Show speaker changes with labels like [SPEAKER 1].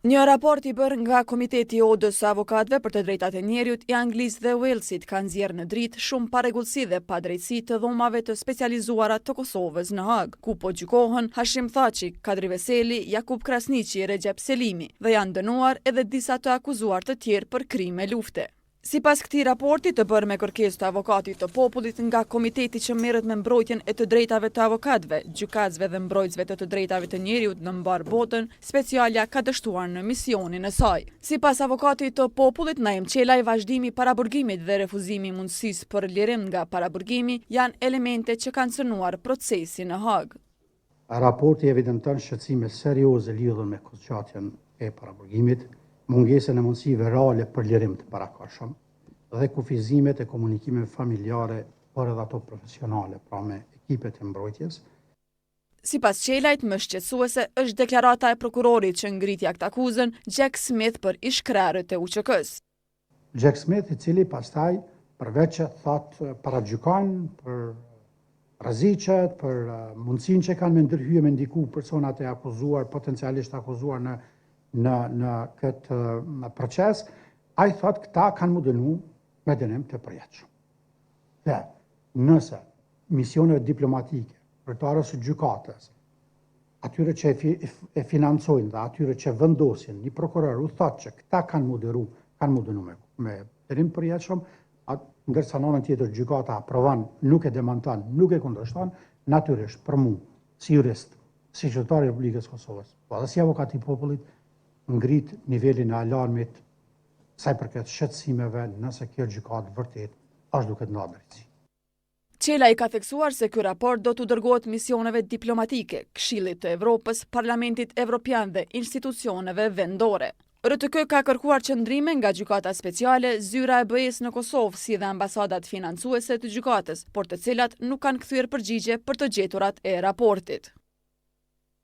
[SPEAKER 1] Një raport i bërë nga Komiteti i Odës së Avokatëve për të Drejtat e Njeriut i Anglisë dhe Uellsit ka nxjerrë në dritë shumë parregullsi dhe padrejtësi të Dhomave të Specializuara të Kosovës në Hagë, ku po gjykohen Hashim Thaçi, Kadri Veseli, Jakup Krasniqi, Rexhep Selimi dhe janë dënuar edhe disa të akuzuar të tjerë për krime lufte. Sipas këtij raporti, të bërë me kërkesë të Avokatit të Popullit nga Komiteti që merret me mbrojtjen e të drejtave të avokatëve, gjykatësve dhe mbrojtësve të të drejtave të njeriut në mbarë botën, Specialja ka dështuar në misionin e saj. Sipas Avokatit të Popullit, Naim Qelaj, vazhdimi i paraburgimit dhe refuzimi i mundësisë për lirim nga paraburgimi janë elemente që kanë cënuar procesin në Hagë.
[SPEAKER 2] Raporti evidenton shqetësime serioze lidhur me kohëzgjatjen e paraburgimit, mungesën e mundësive reale për lirim të parakohshëm dhe kufizimet e komunikimeve familjare, por edhe ato profesionale, pra me ekipet e mbrojtjes.
[SPEAKER 1] Sipas Qelajt, më shqetësuese është deklarata e prokurorit që ngriti aktakuzën, Jack Smith për ish-krerët e UÇK-së.
[SPEAKER 2] Jack Smith i cili pastaj përveç që thotë paragjykon për rreziqet, për mundësinë që kanë me ndërhyje me ndiku personat e akuzuar, potencialisht akuzuar në në në këtë proces, ai thotë këta kanë mu dënu me dënim të përjetshëm. Dhe nëse misioneve diplomatike, kryetares së gjykatës, atyre që e financojnë dhe atyre që vendosin, një prokuror u thotë që këta kanë mu dëru, kanë mu dënu me, me dënim të përjetshëm, ndërsa në anën tjetër gjykata aprovon, nuk e demanton, nuk e kundërshton, natyrisht për mu, si jurist, si qytetar i Republikës së Kosovës, po edhe si avokat i popullit, ngrit nivelin e alarmit sa i përket shqetësimeve nëse kjo gjykatë vërtet është duke ndarë drejtësi.
[SPEAKER 1] Qelaj ka theksuar se ky raport do t'u dërgohet misioneve diplomatike, Këshillit të Evropës, Parlamentit Evropian dhe institucioneve vendore. RTK ka kërkuar qëndrime nga Gjykata Speciale, Zyra e BE-së në Kosovë, si dhe ambasadat financuese të gjykatës, por të cilat nuk kanë kthyer përgjigje për të gjeturat e raportit.